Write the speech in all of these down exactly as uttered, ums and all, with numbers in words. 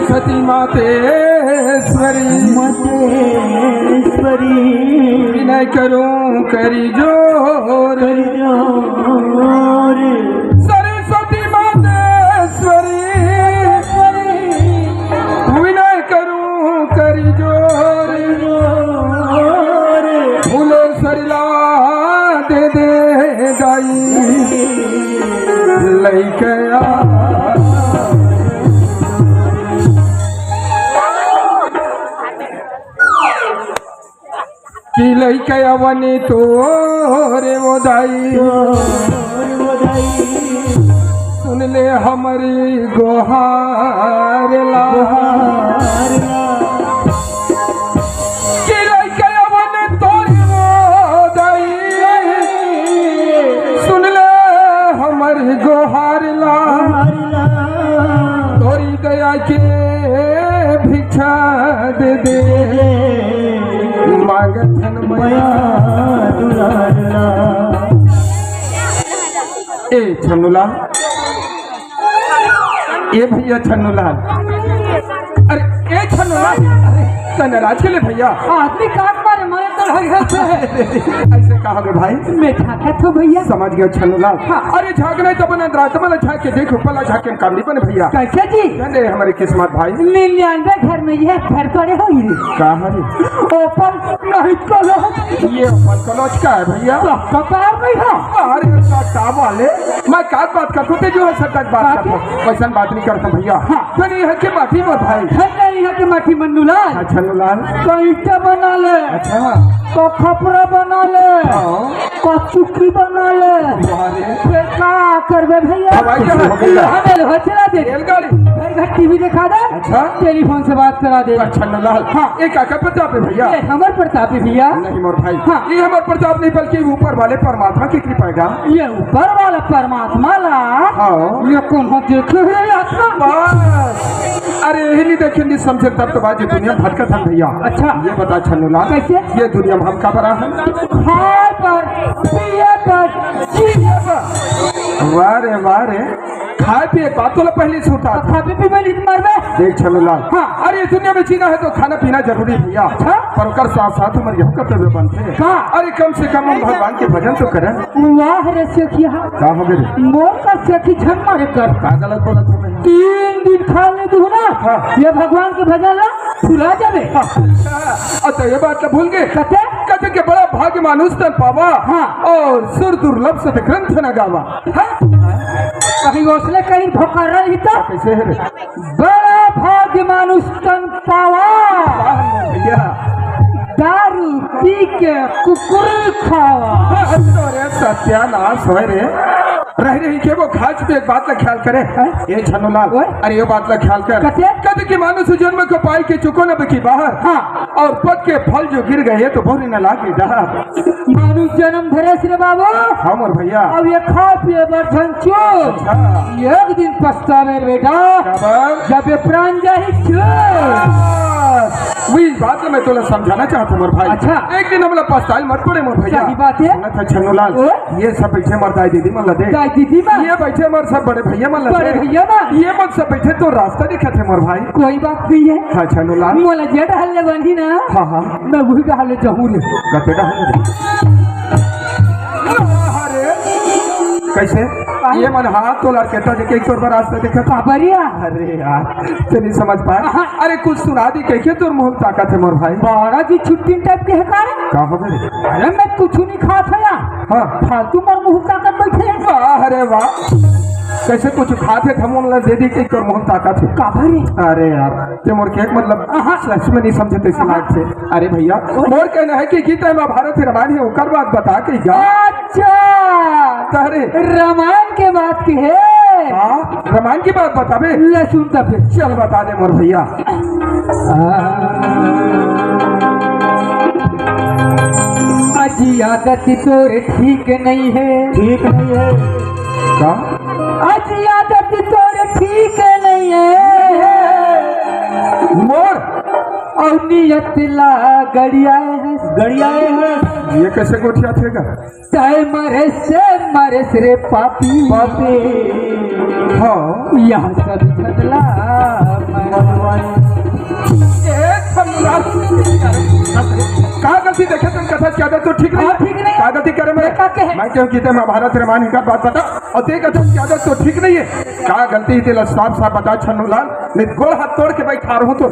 सती मातेश्वरी, मातेश्वरी। विनय करूं करी जोर, करी जोर। सरस्वती मातेश्वरी, विनय करूं करी जोर। फूलेश्वरी ला दे दे दाई, लइके आ। कि लइके अवनी तोरे वो दाई, सुन ले हमरी गोहार ला। कि लइके अवनी तोरे वो दाई, सुन ले हमरी गोहार ला। तोरी दया के भिक्षा दे दे, मांगथन मया दुलार ला। ए छन्नूलाल, ए भैया छन्नूलाल, अरे ए छन्नूलाल, अरे तैं नाराज के ले भैया? आदमी काट मारे, मारे तो लग गए। ऐसे कहा रे भाई? मैं झांकत हूँ भैया। समझ गया छन्नूलाल। हाँ। अरे झांकना है तो अपन अंतरात्मा ला झांक के देख, ऊपर ला झांक के कामनी बने भैया। कैसे जी? जान दे हमरी किस्मत भाई। निन्यानवे घर में ये घर पड़े हो ही। का है रे? ओपन नहीं करो। ये ओपन कलच का है भैया? तो कपार नहीं है। अरे का वाले, मैं का बात करत हूँ, ते जो है सच बात करत हूँ। वैसन बात नहीं करत हूँ भैया। हाँ। तो नहीं है कि माटी मोर भाई। है नहीं है कि माटी मन्नूलाल। अच्छा छन्नूलाल। तो ईंटा बना ले। अच्छा। तो खपरा बना ले। हाँ। तो चुकी बना ले। वाह रे। फिर का करबे भैया? हवाई जहाज। हाँ, ले लो, चला दे। रेलगाड़ी। घर घर टीवी दिखा दे। अच्छा। टेलीफोन से बात करा दे। अच्छा छन्नूलाल। हाँ। ये का का प्रताप है भैया? ये हमर प्रताप है भैया। नहीं मोर भाई। हाँ। ये हमर प्रताप नहीं, बल्कि ऊपर वाले परमात्मा की कृपा है गा। ये ऊपर वाला परमात्मा ला। हाँ। ये कौन हो देखे है आत्मा? बस। अरे यही नहीं देखे, नहीं समझे, तब तो बाजी दुनिया भटकत है भैया। अच्छा। ये बता छन्नूलाल। कैसे? ये दुनिया में हम का बड़ा है? खाए पर, पिए पर, जिए पर। वाह रे, वाह रे। खाए पिए बात तो ला पहले छूटा। खाबे पीबे नहीं मरबे। देख छन्नूलाल। हाँ। अरे दुनिया में जीना है तो खाना पीना जरूरी भैया। अच्छा। पर ओकर साथ साथ हमर यहू कर्तव्य बनथे। का? अरे कम से कम हम भगवान के भजन तो करें। वाह रे सखिया। का हो गे रे? मोर का सखी झन मारे कर। का गलत बोलत हूँ मैं? तीन दिन खा ले तू ना। हाँ। ये भगवान के भजन ला भुला जाबे। अच्छा, अच्छा, ये बात तो भूल गए। कते? कते के बड़ा भाग्य मानुष तन पावा। हाँ। और सुर दुर्लभ सत ग्रंथ न गावा। हाँ? कहीं ओसले कहीं भोकर रही तो। कैसे है रे? बड़ा भाग्य मानुष तन पावा। वाह भैया। दारू पी के कुकुर खावा। अरे सत्यानाश होय रे। रह रही के वो खाच पे एक बात ला ख्याल करे। हैं? ए छन्नूलाल, ओए? अरे ये बात ला ख्याल कर। कते? कते के मानुष जन्म को पाई के चुको न बकी बाहर। हाँ। और पद के फल जो गिर गए तो बहुरी न लागी डहर। मानुष जन्म धरे रे बाबू। हाँ मोर भैया। अब ये खा पिए बर झन चो। अच्छा। एक दिन पछतावे रे बेटा। काबर? जब ये प्राण जाही चो। बस, वही बात ला मैं तोला समझाना चाहत हूँ मोर भाई। अच्छा। एक दिन हमला पछताए मत पड़े मोर भैया। सही बात है। सुनत है छन्नूलाल। ओ? ये सब बैठे मोर दाई दीदी मन ला दे। दाई दीदी मन? ये बैठे मोर सब बड़े भैया मन ला बड़े दे। भैया मन? ये मन सब बैठे तो रास्ता दिखत है मोर भाई। कोई बात नहीं है। हाँ छन्नूलाल। मोला जे डहर ले बनही ना। हाँ, हाँ। मैं वही डहर ले जाहूँ रे। कते डहर ले? अरे, कैसे? ये मन हाथ तो लड़केटा जे के एक तोर बर रास्ता दिखत। काबर या? अरे यार, ते नहीं समझ पाए। हाँ। अरे कुछ सुना दी, कैसे तोर मुंह ताकत है मोर भाई? बड़ा जी छुट्टी टाइप के है का रे? का हो गे? अरे मैं कुछ नहीं खात है यार। हाँ। फालतू मोर मुंह ताकत बैठे। वाह रे वाह। कैसे कुछ खात है, हम उन ला दे दी कि तोर मुंह ताकत है। काबर रे? अरे यार, ते मोर के मतलब हाँ। सच में नहीं समझे तैसे लागथे। अरे भैया, मोर कहना है कि गीता महाभारत रामायण है, ओकर बात बता के जा। अच्छा। अरे। रामायण के बात के है। हाँ, रामायण की बात बताबे। ले सुन त फिर। चल बता दे मोर भैया। आज आदत तोर ठीक नहीं है। ठीक नहीं है। का? आज आदत तोर ठीक नहीं है। मोर? और नियत ला गड़ियाए है। गड़ियाए है। ये कैसे गोठियाथे गा? तय मरे से मरे से रे पापी। पापी। यह सब झगड़ा मैं ए, का गलती देखे तन कथा ज्यादा तो ठीक नहीं। हाँ, ठीक नहीं। का गलती करे मैं? देखा के है? मैं क्यों कहते महाभारत रामायण का बात बता और देख कथा ज्यादा तो ठीक नहीं है। का गलती तेला साफ साफ बता छन्नूलाल, नहीं गोड़ हाथ तोड़ के बैठा रहूं तो।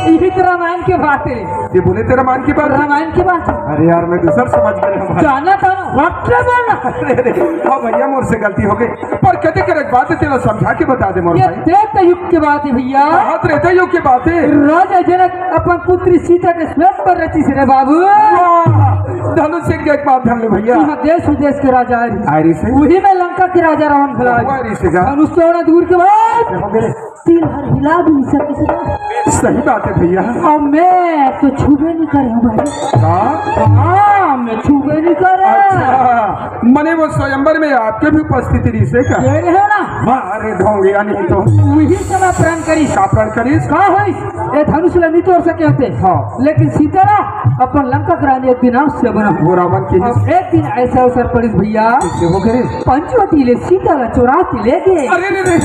यही तो रामायण के बात है। ये बोले तेरा मान की बात? रामायण की बात है। अरे यार, मैं दूसर समझ गया हूँ। जाना था ना, रट्टे बोलना। अरे, अरे, हाँ भैया, मोर से गलती हो गई। पर कदे करे बात है, तेरा समझा के बता दे मोर ये भाई। त्रेता युग की बात है भैया। हाँ, त्रेता युग की बात है। राजा जनक अपन पुत्री सीता के स्वयंवर रचिस रे बाबू। वाह, धनुष सिंह के एक बात धन ले भैया। हाँ, देश विदेश के राजा आ रही। आ रही से? वही में लंका के राजा रावण खड़ा है। आ रही से का? धनुष तोड़ा दूर के बाद। हो गए। तीन हर हिला भी नहीं सके सका। सही बात है भैया। और मैं तो छूबे नहीं करे हूँ भाई। हाँ? हाँ, मैं छूबे नहीं करे। अच्छा, मने वो स्वयंवर में आपके भी उपस्थिति रही से का? ये रहे ना। मारे ढोंगे या नहीं तो। वही समय प्रण करी। का प्रण करी? का होई? ए धनुष ले नहीं तोड़ सके होते। हाँ। लेकिन सीता ला अपन लंका के रानी एक दिन से बना। वो रावण की अब एक दिन ऐसा अवसर पड़िस भैया। कैसे हो गए? पंचवटी ले सीता ला चोरा के ले गए। अरे रे रे,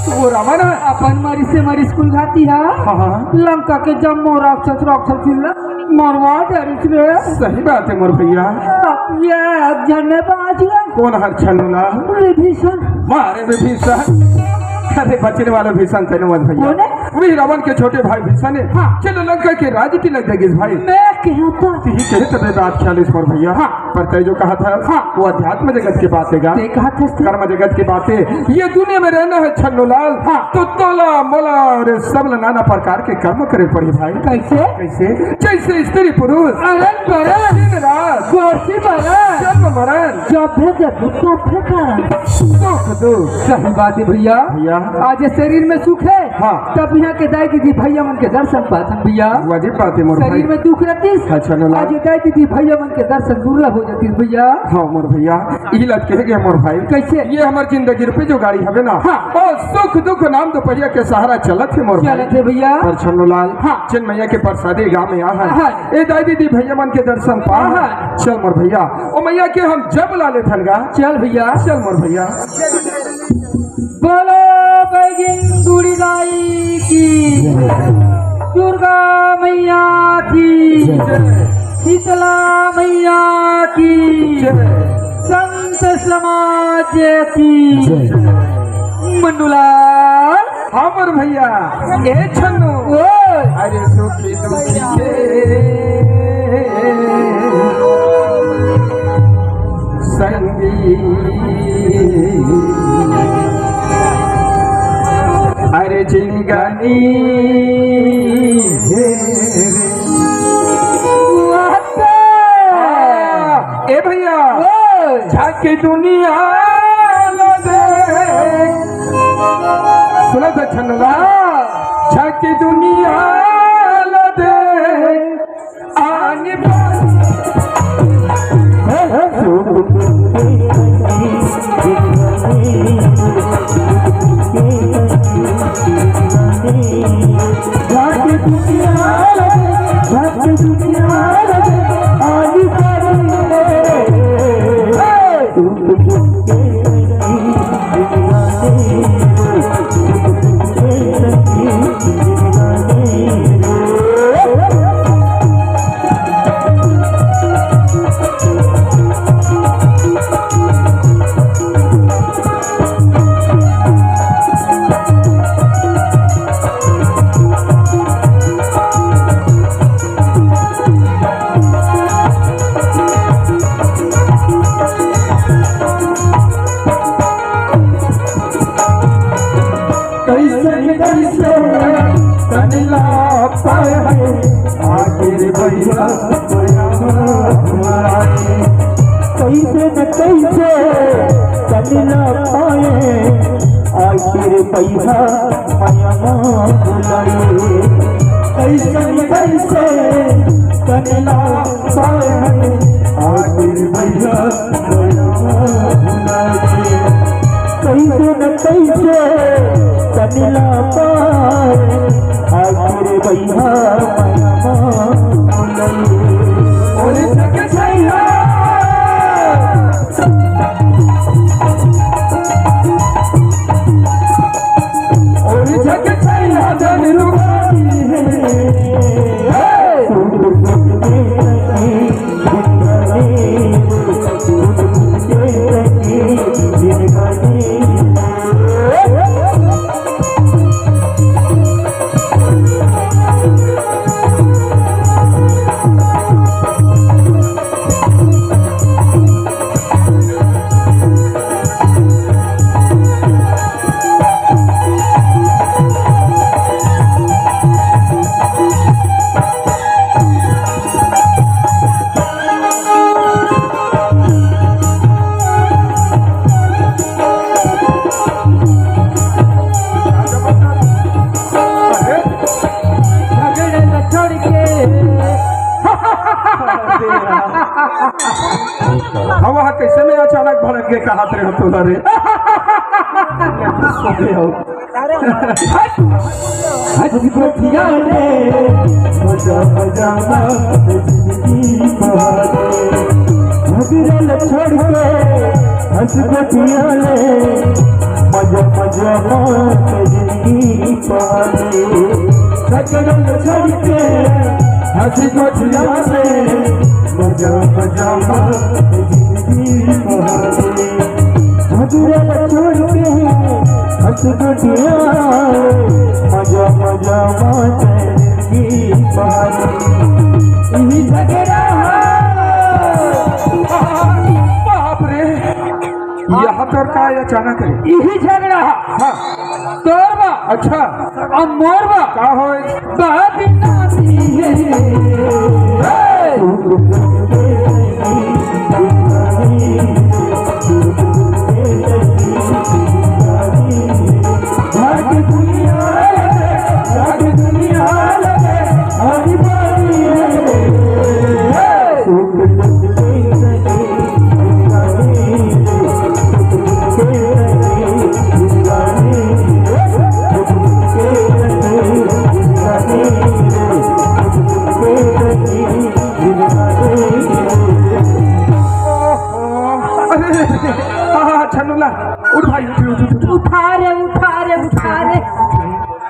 तो वो रावण है। अपन मरी से मरी स्कूल घाती है। हाँ, हाँ। लंका के जम्मो राक्षस राक्षस चिल्ला मरवा डरिस रे। सही बात है मोर भैया। अब ये एक जन में बाँच गए। कौन हर छन्नूलाल? विभीषण। मारे विभीषण। अरे बचने वाला भीषण तेरे मत भैया। कौन है? वही रावण के छोटे भाई भीषण है। हाँ। चलो लंका के राज तिलक देगिस भाई। मैं कहता। यही कहे तबे बात ख्याल इस पर भैया। हाँ। पर तय जो कहा था, हाँ। वो अध्यात्म जगत की बात है गा। तय कहा था इसने। कर्म जगत की बात है। ये दुनिया में रहना है छन्नूलाल, हाँ। तो तोला मोला और सब नाना प्रकार के कर्म करे पड़ी भाई। कैसे? कैसे? जैसे स्त्री पुरुष। अरण बरण। दिन रात। गोसी बरण। जन्म मरण। जब है जब दुख का कारण। सुख दुख। सही बात है भैया। भैया। आज ये शरीर में सुख है। हाँ। तब यहाँ के दाई दीदी भैया मन के दर्शन पाथन भैया। वाजिब बात है मोर शरीर भाई। में दुख रहतीस। अच्छा, नोला। आज ये दाई दीदी भैया मन के दर्शन दुर्लभ हो जातीस भैया। हाँ मोर भैया, ई लत कह गया मोर भाई। कैसे? ये हमार जिंदगी रूपी जो गाड़ी हवे ना, हाँ। और सुख दुख नाम दोपहरिया के सहारा चलत है मोर भाई। चलत है भैया। पर छन्नूलाल, हाँ। जिन मैया के प्रसादी गाँव में आ है, हाँ। ए दाई दीदी भैया मन के दर्शन पा है। हाँ। चल मोर भैया, ओ मैया के हम जब ला ले थन गा। चल भैया। चल मोर भैया। बोलो बैगिन बूढ़ी दाई की, दुर्गा मैया की, शीतला मैया की, संत समाज की। मन्नूलाल। हाँ मोर भैया। ए छन्नू। ओ। अरे सुखी दुखी के संगी। अरे जिनगानी हे रे। ए भैया। ओ। झांकी दुनिया ला दे। सुना था छन्नूलाल। झांकी दुनिया ला दे। आनी बानी। कैसे कैसे तन ला पाए हैं आखिर भैया। कैसे न कैसे तन ला पाए हैं आखिर भैया। कैसे न कैसे तन ला पाए हैं आखिर भैया। कैसे न कैसे तन ला पाए आखिर भैया। बोले सके छैया। अब वहाँ कैसे मैं अचानक भड़क के कहा तेरे हो तोला रे? सोते हो। हट गोठिया ले, मजा मजा में जिंदगी बहारे। झगड़ल छोड़ के हंस गोठिया ले, मजा मजा में जिंदगी बहारे। झगड़ल छोड़ के हंस गोठिया ले, मजा मजा में जिंदगी बहारे। झगड़ल छोड़ के हंस गोठिया, मजा मजा में जिंदगी बहारे। इही झगड़ा है। बाप रे, यहाँ तोर का अचानक है? इही झगड़ा है। हाँ। तोर बा। अच्छा। अब मोर बा। का होय? बदनामी है। अरे, आ, छन्नूलाल, उठ भाई, उठ, उठ, उठ, उठ। उठा रे, उठा रे, उठा रे।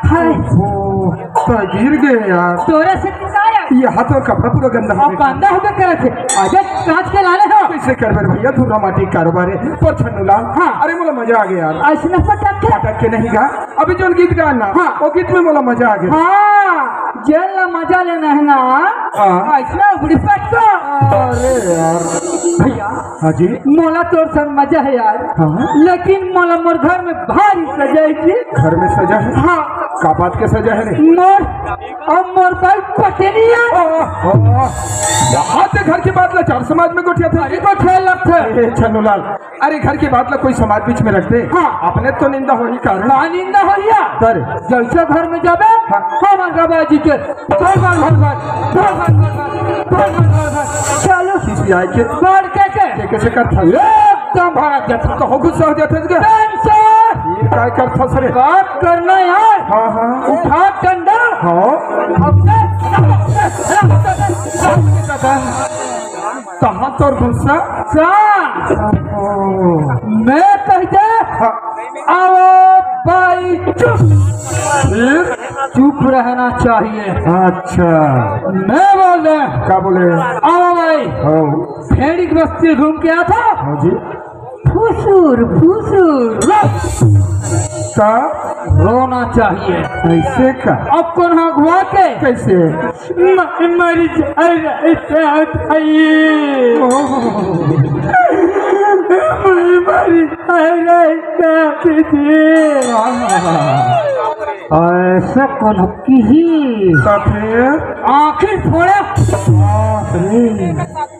हाय। ओ, तो गिर गए यार। तोरा से किसाया। ये हाथ और कपड़ा पूरा गंदा हो गया। गंदा हो गया करे थे। अरे, कांच के लाले हो। कैसे करबे रे भैया, धूरा माटी कारोबार है। पर छन्नूलाल, हाँ। अरे, मोला मजा आ गया यार। ऐसने पटक के। पटक के नहीं गा, अभी जो गीत गाना, हाँ। वो गीत में मोला मजा आ गया। हाँ, जेल ला मजा लेना है ना। हाँ। ऐसने उबड़ी पटक। अरे यार। भैया, हाँ जी। मोला तोर संग मजा है यार। हाँ। लेकिन मोला मोर घर में भारी सजा है जी। घर में सजा है? हाँ। का बात के सजा है रे? मोर, अब मोर भाई पटेलिया। आह, आह, यहाँ से घर की बात ला चार समाज में गोठिया था। अरे गोठिया लगता है। ए, छन्नूलाल, अरे घर की बात ला कोई समाज बीच में रख दे। हाँ। अपने तो निंदा होही कारण। का निंदा होही यार? कर। जैसे घर में जाबे, हाँ। हमार बाबा जी के घर, घर, घर, घर, घर, घर, घर, घर, घर, घर, घर। चलो। किसी आए के? बढ़ के के? के कैसे करता है? एकदम भड़क जाता। तो हो गुस्सा हो जाता है क्या? टेंशन। ये काय करता सरे? बात करना यार। हाँ, हाँ। उठा डंडा। हाँ। अपने कहाँ तोर गुस्सा? सा। ओ। मैं कह दे। हाँ। आओ भाई चुप। फिर? चुप रहना चाहिए। अच्छा। मैं बोल रहे हैं। का बोले? आओ भाई। हाँ। भेड़ी की बस्ती घूम के आता। हाँ जी। फुसुर, फुसुर। का? रोना चाहिए। कैसे का? अब कौन हाँ घुआ के? कैसे? म-, मरी जा-, अरे, अरे, अरे, अरे। ओह। मरी, मरी, अरे, अरे, अरे। ऐसा कौन किही? तो फिर? आखिर फोड़ा। बाप रे।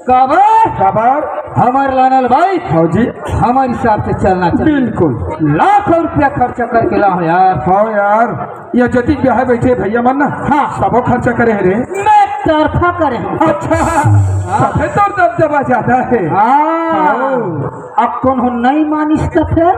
काबर? काबर? हमर लानल भाई, हाँ जी। हमर हिसाब से चलना चाहिए। बिल्कुल। लाखों रुपया खर्चा करके लाव यार। हाँ यार, ये जतिक ब्याह बैठे भैया मन ना, हाँ। सबो खर्चा करे है रे। मैं तरफा करे हूँ। अच्छा, हाँ। तबे तोर दबदबा ज्यादा है। हाँ। हाँ। अब कौन हो नहीं मानिस तो फिर?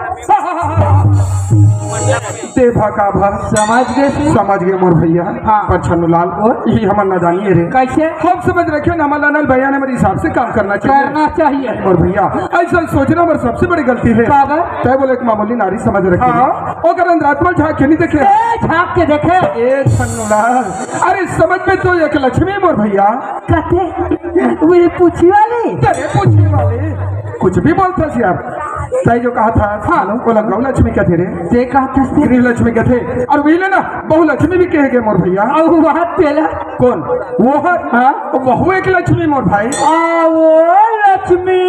देभा का भा। समझ गए से? समझ गए मोर भैया। हाँ। पर छन्नूलाल, और? यही हमर नादानी है रे। कैसे? हम समझ रखे ना, हमर लानल भैया ने हमर हिसाब से काम करना चाहिए। करना चाहिए। और भैया, ऐसा सोचना हमर सबसे बड़ी गलती है। का बा? तय बोले एक मामूली नारी समझ रखे। हाँ। ओकर अंदर आत्मा झांक के नहीं देखे। ए, झांक के देखे। ए छन्नूलाल, अरे समझ में तो एक लक्ष्मी मोर भैया। कथे? वो ये पूछी वाली? अरे पूछी वाली। कुछ भी बोलता सी यार। तय जो कहा था, हाँ। बोला गौ लक्ष्मी कथे रे? ते कहा था से? गृह लक्ष्मी कथे। और वही ले ना, बहु लक्ष्मी भी कहे गए मोर भैया। और वहाँ तेला? कौन? वो है? हाँ। वहू एक लक्ष्मी मोर भाई। आ, वो लक्ष्मी।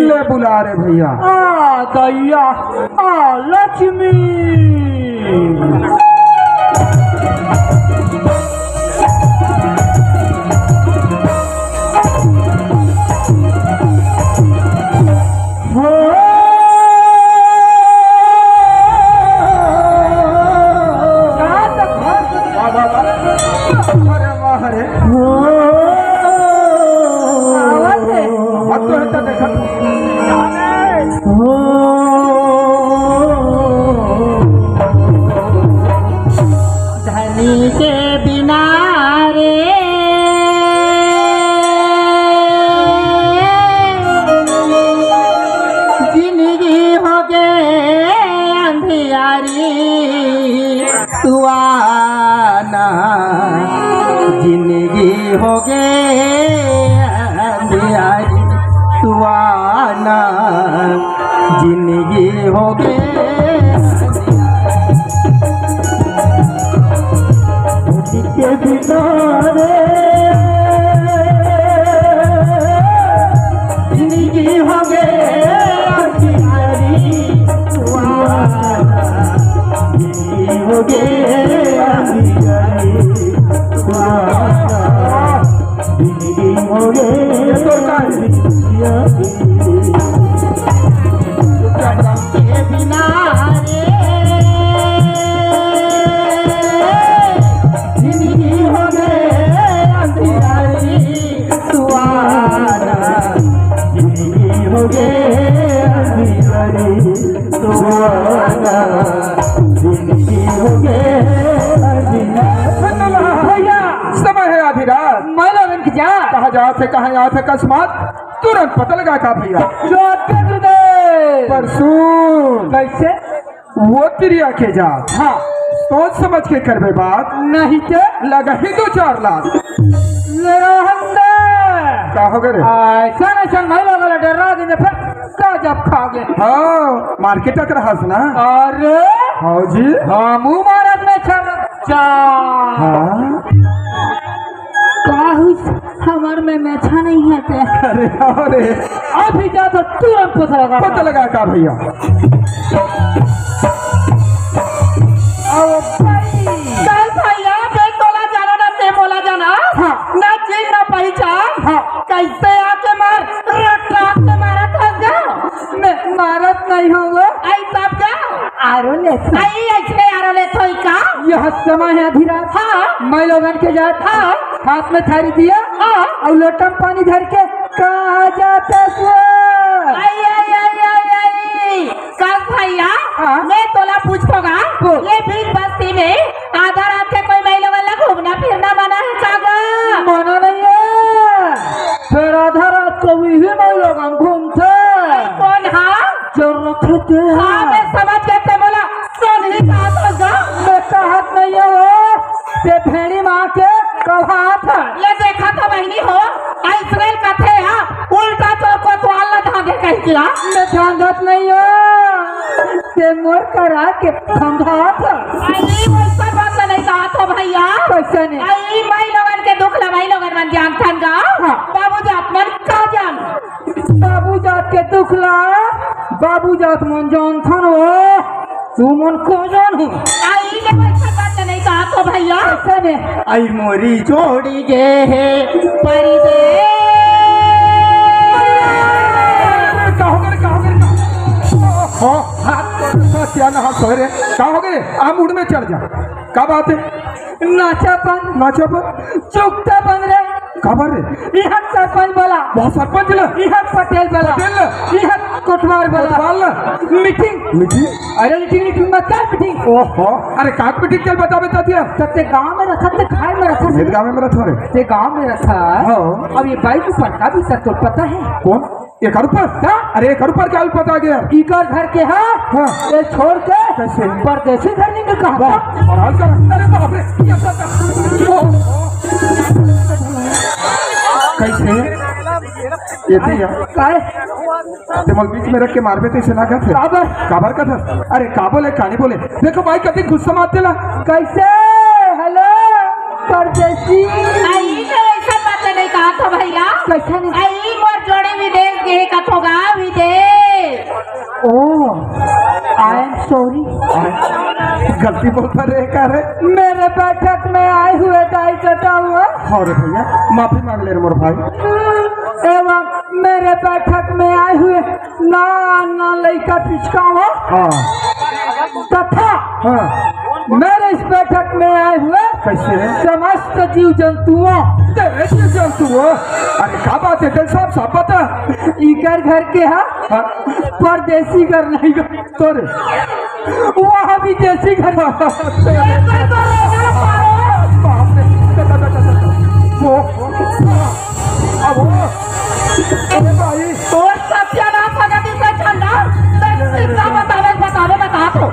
ले बुला रे भैया। आ, दैया। आ, लक्ष्मी। अरे वाह रे। आवत है। बात तो है, तो देखा। तू आना, जिंदगी होगे अंधियारी, तू आना, जिंदगी होगे अंधियारी। के बिना रे, जिंदगी होगे अंधियारी, तू आना, जिंदगी होगे अंधियारी, तू आना, जिंदगी होगे अंधियारी। के बिना रे, जिंदगी होगे अंधियारी, तू आना, जिंदगी होगे अंधियारी, तू आना, जिंदगी होगे अंधियारी। भैया, समय है आधी रात। मैं लोगन के जा। कहाँ जात हे, कहाँ जात हे अकस्मात? तुरंत पता लगा का भैया? जात के गुरुदेव। परसों। कैसे? वो तिरिया के जात। हाँ। सोच समझ के करबे बात। नहीं तो? लगा ही दो चार लात। ले रहन दे। का हो गे रे? ऐसा नहीं सन, मैं लोगन ला डरा देने, फिर का जब खा गए। हाँ, मार्केट तक रहस ना। अरे? हाँ जी। हमू मारत में छा जा। हाँ। का हुई? हमर में मेछा नहीं है ते। अरे, अरे। अभी जा तो तुरंत पता लगा। पता लगा का भैया? आओ भाई। चल भैया, मैं तोला जाना ना, ते मोला जाना। हाँ। ना चीन, ना पहचान। हाँ। कैसे आके मार, रट्टा से मारा था गा? मैं मारत नहीं हूँ वो। आई तब का? आरो ले था। आई ऐसे आरो ले थोई का? यह समय है आधी रात। हाँ। मैं लोगन के जात। हाँ। हाथ में थारी दिया। हाँ। और लोटा में पानी धर के कहाँ जात हे? आई, आई, आई, आई, आई। कल भैया, हाँ। मैं तोला पूछोगा, बोल। ये बीच बस्ती में आधा रात के कोई मैं लोगन ला घूमना फिरना मना है का गा? मना नहीं है। फिर आधा रात को भी मैं लोगन घूमथे। कौन हा? जरूरत है क्या? हाँ, मैं समझ गया, ते मोला सोनही कहा था गा। मैं कहत नहीं है वो, ते भेड़ी माँ के कहात है। ये देखा तो बहिनी हो, इसराइल कथे हा, उल्टा तोर कोतवाल ला धांधे कह के हा। मैं धांधत नहीं है, ते मोर करा के धांधत है। आई, वैसा बात नहीं कहा तो भैया। कैसे नहीं? आई, माई लोगन के दुख ला माई लोगन मन जानथन गा। हाँ। बाबू जात मन का जान? बाबू जात के दुख ला बाबू जात मन जानथन हो, तुमन को जान हो। आई ले वैसा बात नहीं कहा तो भैया। कैसे ने? आई मोरी जोड़ी गे हे परदेस। का हो गे रे, का हो गे रे, का? हाँ, हाथ पर क्या ना हाथ सोए रे, का हो गे रे? आ मूड में चढ़ जा, का बात है? नाचा बंद। नाचा बंद? चुकता बंद रे। काबर रे? इहाँ सरपंच बोला। वहाँ सरपंच ला? इहाँ पटेल बोला। पटेल ला? इहाँ कोटवार बोला। कोटवार ला? मीटिंग। मीटिंग? अरे मीटिंग, मीटिंग मत कर, मीटिंग। ओहो, अरे काक मीटिंग चल बता, बता दिया। तो ते गाँव में रहा, ते घर में रहा। मैं गाँव में रहा रे। ते गाँव में रहा। हाँ। अब ये बाइक ऊपर का भी सर तो पता है? कौन? एकर ऊपर? हाँ। अरे एकर ऊपर क्या पता गया? इकर घर के हा? हाँ। ये छोड़ के कैसे? परदेसी घर नहीं कहा वाह। था। और हाल कर, अरे बाप रे, ये सब, ओ। कैसे? ये थी यार। काय? ते मोला बीच में रख के मारबे, तइसे लागत हे। काबर? काबर कथस? अरे का बोले, का नहीं बोले? देखो भाई, कति गुस्सा मारथे ला। कैसे? हेलो, परदेसी। आई तो ऐसा बात नहीं कहा था भैया। कैसे नहीं? आई मोर जोड़ी विदेश गे कथों गा, विदेश। Oh, I am sorry। गलती बोलता रे, का रे? मेरे बैठक में आए हुए दाई कटा हुआ। हाँ रे भैया, माफी मांग ले रे मोर भाई। एवं मेरे बैठक में आए हुए ना, ना लइका पिचकावा। हाँ। तथा हाँ। मेरे इस बैठक में आए हुए कैसे? समस्त जीव जंतुओं। तेरे जीव जंतुओं? अरे का बात है, तेरे साहब, साहब बता। इकर घर के हा? हाँ। परदेसी घर नहीं गा। तोरे। वहाँ भी देसी घर। बाप रे। वो, अब वो। अरे भाई। तोर सत्यानाश हो जाती से झंडा। देख, कितना बतावे, बतावे, बता तो।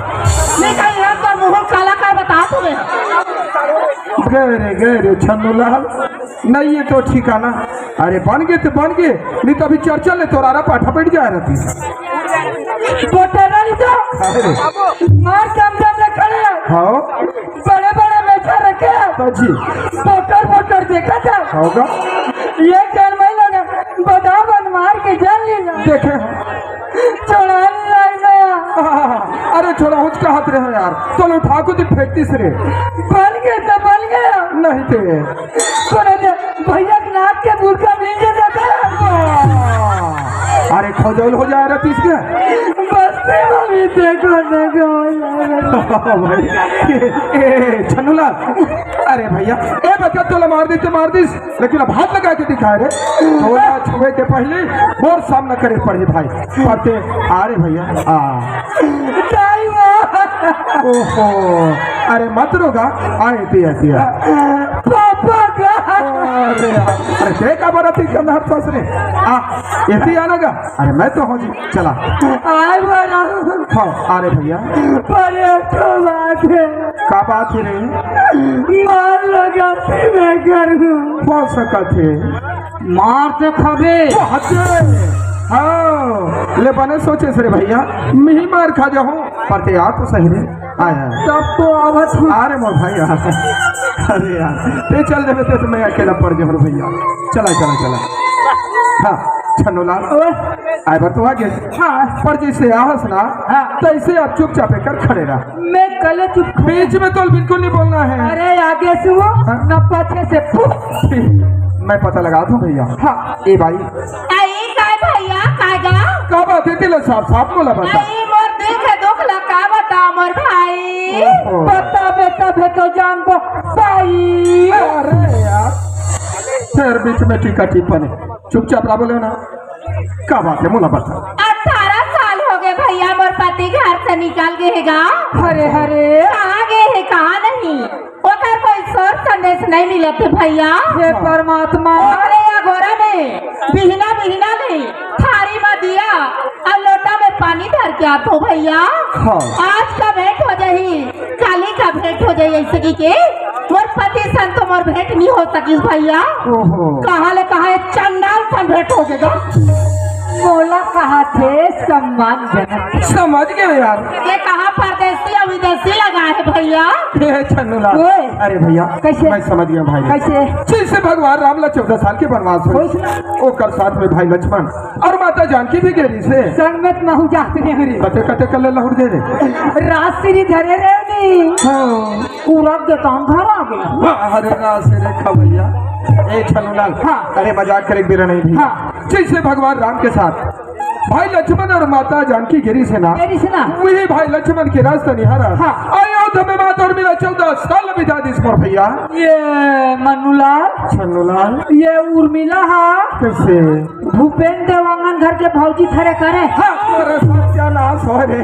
नहीं कहीं हम तो मुंह काला कर बता तो। अरे गए रे छन्नू लाल, नहीं ये तो ठिकाना। अरे बन गए तो बन गए, नहीं तो अभी चर्चा ले तोरारा पाठा बैठ जाए रहती। बोतल रही तो अरे मार कम कम रखले। हाँ। बड़े बड़े मेजा रखे। हाँ जी। बोतल बोतल देखा था। होगा। ये जन मैं लगा बदावन मार के जान लेना। देखे। छोड़ा नहीं लाग गया। अरे छोड़ा हुचका हाथ रहे यार, चलो ठाकुर जी फेंकती से रे। बन गए तो बन गया। नहीं थे। छोड़ा दे, भैया के नाक के बुरका मिल जाता था। अरे खोजौल हो जाए रहती इसके। बस्ती में भी देखो, देखो। भाई, ए, ए, छन्नूलाल, अरे भैया, ए बच्चा तोला मार दी तो मार दी, लेकिन अब हाथ लगा के दिखा रे। तोला छुए के पहले मोर सामना करे पड़ी भाई। पते, अरे भैया, आ। ओहो, अरे मत रोगा, आए दिया, दिया। पापा का। अरे यार, अरे ते का बड़ा पी करना हर पास रे। आ, ये आना का? अरे मैं तो हूँ जी, चला। आए बड़ा। हाँ, अरे भैया। अरे तो बात है। का बात है रे? मार लगा से मैं करूँ। कौन सा कथे? मार तो खबे। हाँ, ले बने सोचे से रे भैया, मिही मार खा जाऊँ, पर ते आ तो सही रे। आया। तब तो आवत हूँ। अरे मोर भाई यार। अरे यार, ते चल देबे ते तो मैं अकेला पड़ गया भैया। चला, चला, चला। हाँ, छन्नूलाल। ओए। आए बार तो आ गए। हाँ। पर जैसे आहस ना, हाँ। तैसे आप चुपचाप एकर खड़े रह। मैं कल चुप। बीच में तो बिल्कुल नहीं बोलना है। अरे आगे से वो, हाँ। न पाछे से फुक। मैं पता लगा दूं भैया। हाँ। ए भाई। आई काय भैया, काय गा? का बात है, तेला साफ साफ बोला बता। आई मोर दिल के दुख ला का बता मोर भाई। ओहो। बता बेटा, बे तो जान दो भाई। अरे यार, फिर बीच में टीका टिप्पणी, चुपचाप रह बोले ना। का बात है, मोला बता। अठारह साल हो गए भैया, मोर पति घर से निकल गए हे गा। हरे हरे। कहाँ गए हे, कहाँ नहीं, ओकर कोई सोर संदेश नहीं मिलत हे भैया। हे परमात्मा। ओकरे अगोरा में बिहना बिहना नहीं, थारी में दिया और लोटा में पानी धर के आत हो भैया। हाँ। आज का भेंट हो जाही, काली का भेंट हो जाही, ऐसे की के मोर पति सन तो मोर भेंट नहीं हो सकिस भैया। ओहो। कहाँ ले कहाँ एक चंडाल सन भेंट हो जाएगा। मोला कहा थे सम्मानजनक। समझ गए यार। ये कहाँ परदेसी और विदेशी लगा है भैया। हे छन्नूलाल। ओए। अरे भैया, कैसे? मैं समझ गया भाई। कैसे? जैसे भगवान राम ला चौदह साल के वनवास हो, वैसे? ओकर साथ में भाई लक्ष्मण और माता जानकी भी गेरी से। संग में तो महू जात रहे रे। कते कते कले लहुर दे रे। राजश्री धरे रे नी। हाँ। पूरा दुकान घर आ गया। अरे राजश्री खा भैया। ए छन्नूलाल। हाँ। अरे मजाक करे बिरा नहीं भी। हाँ। जैसे भगवान राम के साथ भाई लक्ष्मण और माता जानकी गेरी से ना। गेरी से ना। वही भाई लक्ष्मण के रास्ता निहारा। हाँ। अयोध्या में माता उर्मिला चौदह साल बिता दिस मोर भैया। ये मन्नूलाल। छन्नूलाल। ये उर्मिला हा। कैसे? भूपेन देवांगन घर के भौजी थरे करे। हाँ, अरे सत्यानाश हो रे।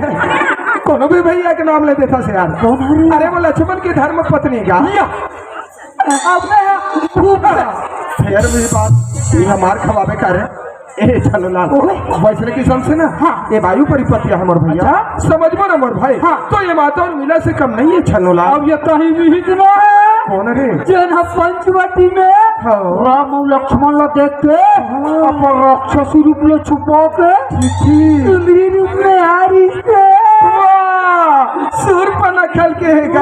कोनो भी भैया के नाम ले देता से यार। कौन है रे? अरे वो लक्ष्मण की धर्म पत्नी का। या। अब मैं भूप-, फिर भी बात, ये मार खवाबे का रे। ए छन्नूलाल, ओए। वैसने किसम से ना, हाँ। ये वायु परिपत्तिया हमर भैया। अच्छा। समझबो ना मोर भाई। हाँ। तो ये माता उर्मिला से कम नहीं है छन्नूलाल। अब ये कहीं भी हित ना है। कौन रे? जेन ह पंचवटी में हाँ। राम और लक्ष्मण ला देख के हाँ। अपन राक्षसी रूप ले छुपा के ठीक, ठीक। सुंदरी रूप में आ रही से। वाह, सूर्पनखा के है गा।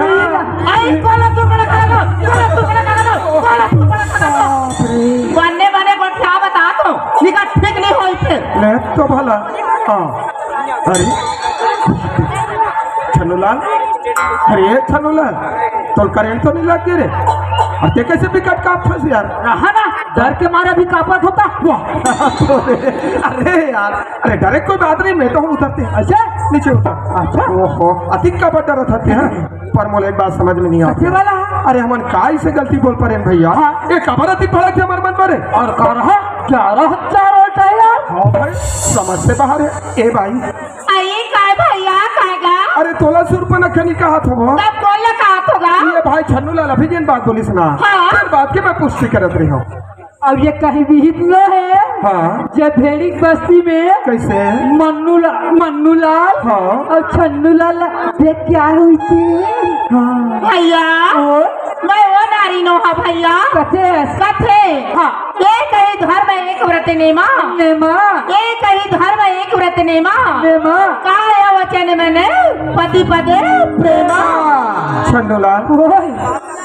आई कोला तू बड़ा खाना, कोला तू बड़ा खाना, कोला तू बड़ा खाना। बाप रे। बने बने गोठिया बता तो, निका ठीक नहीं होई फिर। ले तो भला। हाँ। अरे। छन्नूलाल। अरे छन्नूलाल, तोर करंट तो नहीं लग गया रे? और ते कैसे विकट कांपत हस यार? रहा ना, डर के मारे भी कांपत होता। वाह। अरे यार, अरे डरे कोई बात नहीं, मैं तो हूँ उतरते। अच्छा? नीचे उतर। अच्छा। ओहो, अधिक का बड़ा डरत हते हैं। पर मोला एक बात समझ में नहीं आती। कैसे वाला? अरे हमन काय से गलती बोल परेन भैया? हाँ। ये काबर अधिक भड़क के हमर मन पर है? और का रहा? ग्यारह हजार होता है यार। हाँ भाई, समझ से बाहर है। ए भाई। अरे काय भैया, काय गा? अरे तोला सूर्पनखा नहीं कहा था वो? तब कौन ला कहा था गा? ये भाई छन्नूलाल अभी जिन बात बोलिस ना। हाँ। फिर बात के मैं पुष्टि करत रही हूँ। अब ये कहीं विहित न है। हाँ। जे भेड़ी के बस्ती में कैसे? मन्नू ला-, मन्नू लाल हाँ। और छन्नू लाल देख के आए हुई थी। हाँ। भैया। ओ? मैं वो नारी नोहा भैया। कथे? कथे। हाँ। एक ही धर्म एक व्रत नेमा। नेमा। एक ही धर्म एक व्रत नेमा। नेमा। काय वचन मने पति पदे प्रेमा। छन्नूलाल। ओए।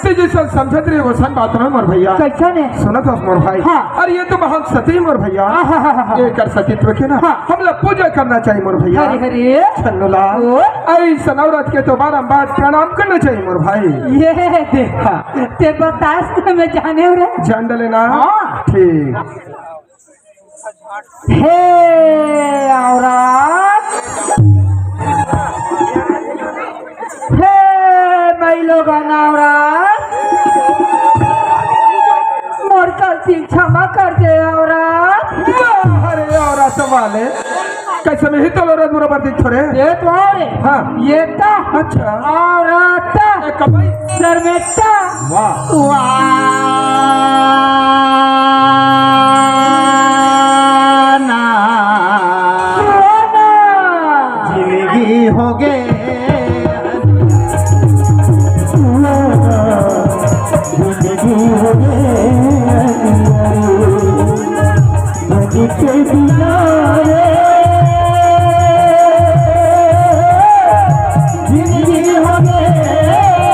ते जैसन समझत रहे वैसन बात ना मोर भैया। कैसन हे? सुनत हस मोर भाई। हाँ। अरे ये तो बहुत सती मोर भैया। हाँ, हाँ, हाँ, हाँ। ये कर सतीत्व के ना। हाँ। हमला पूजा करना चाहिए मोर भैया। हरे हरे। छन्नूलाल। ओ। ऐसन औरत के तो बारंबार प्रणाम करना चाहिए मोर भाई। ये देख। हाँ। ते बतास तो मैं जाने हूँ रे। जान डले ना? हाँ। ठीक। हे औरत, हे माई लोगन औरत, मोर गलती क्षमा कर दे औरत। अरे औरत वाले, कैसे में ही तो औरत बराबर दिख रे? ये तो और है। हाँ। ये तो अच्छा। औरत। ए, कमाई। शर्मेटा। वाह। वाह ना। वाह ना। जिंदगी हो गे। जिंदगी हो गे। जिंदगी हो गे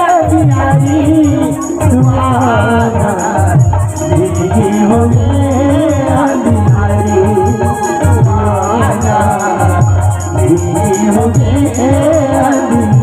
अंधियारी, सुहाना। जिंदगी हो गे अंधियारी, सुहाना। जिंदगी हो गे अंधियारी।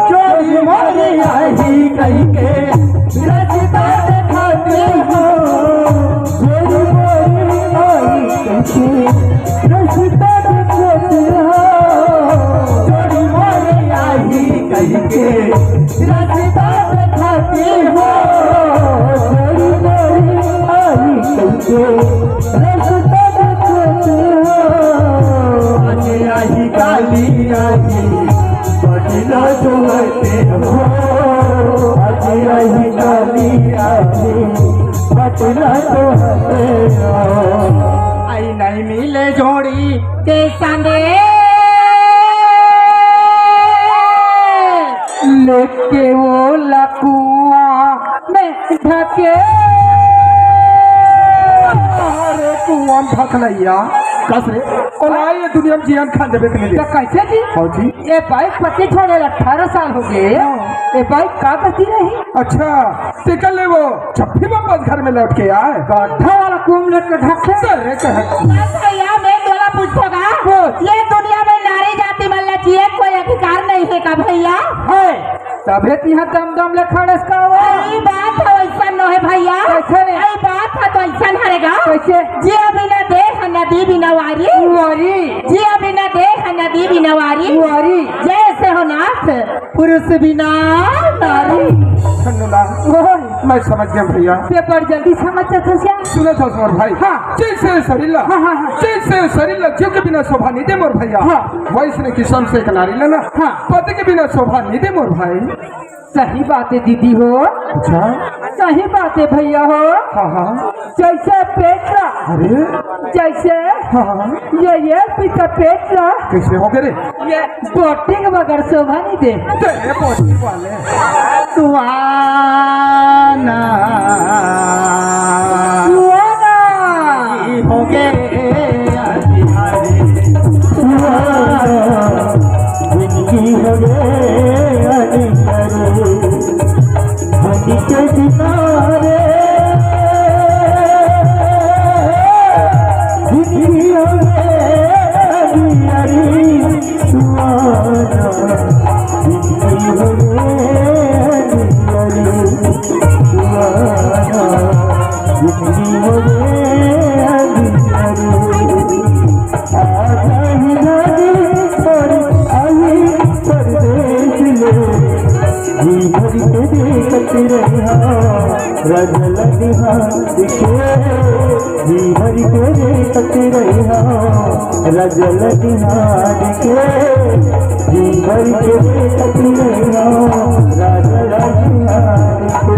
जोड़ी मोरी आही कहिके रस्ता देखाते हो। जोड़ी मोरी आही कहिके रस्ता देखाते हो। जोड़ी मोरी आही कहिके रस्ता देखाते हो। जोड़ी मोरी आही कहिके रस्ता देखाते हो। आज आही काली आही पटना चौहते हो। आज आही काली आही पटना चौहते हो। आई नहीं मिले जोड़ी के संदेश लेके वो लकुआ में ढके। अरे कुआं में ढकलैया। कस रे? ओला ये दुनिया में जियन खान देबे के लिए। तो कैसे जी? हाँ जी। ये बाइक पति छोड़े अठारह साल हो गए। हाँ। ये बाइक का गति रही? अच्छा, ते कर ले वो, जब भी वापस घर में लौट के आए। गड्ढा वाला कुआं में लेके ढके। अरे कहे। बस भैया, मैं तोला पूछोगा। पूछ। ये दुनिया में नारी जाति मन ला जिए कोई अधिकार नहीं है का भैया? है। तभे तिहा दम दम ले खड़स का हो। अरे बात है वैसा नो है भैया। कैसे रे? अरे बात है तो ऐसा हरेगा। कैसे? जिया बिना देह नदी बिना वारी। वारी। जिया बिना देह नदी बिना वारी। वारी। जैसे हो नाथ पुरुष बिना नारी। छन्नूलाल, ओए। मैं समझ गया भैया। पेपर जल्दी समझ जाता क्या? सुनो तो मोर भाई। हाँ। जैसे शरीर ला, हाँ, हाँ, हाँ। जैसे शरीर ला जीव के बिना शोभा नहीं दे मोर भैया। हाँ। वैसने किसम से एक नारी ला ना, हाँ। पति के बिना शोभा नहीं दे मोर भाई। सही बात है दीदी हो। अच्छा। सही बात है भैया हो। हाँ, हाँ। जैसे पेट ला। अरे। जैसे हाँ, हाँ। ये, ये पीता पेट ला। कैसे हो गए रे? ये बोटिंग बगैर शोभा नहीं दे। तेरे बोटिंग वाले। सुहाना, सुहाना। होगे अंधियारी, सुहाना। जिंदगी होगे अंधियारी, धनी के बिना रे। जिंदगी होगे अंधियारी, सुहाना। जिंदगी होगे अंधियारी, सुहाना। जिंदगी होगे अंधियारी। आ जाही रानी, पर आई परदेस ले। जी भर के देखत रहिहा, राजा ल निहार के। जी भर के देखत रहिहा, राजा ल निहार के। जी भर के देखत रहिहा, राजा ल निहार के।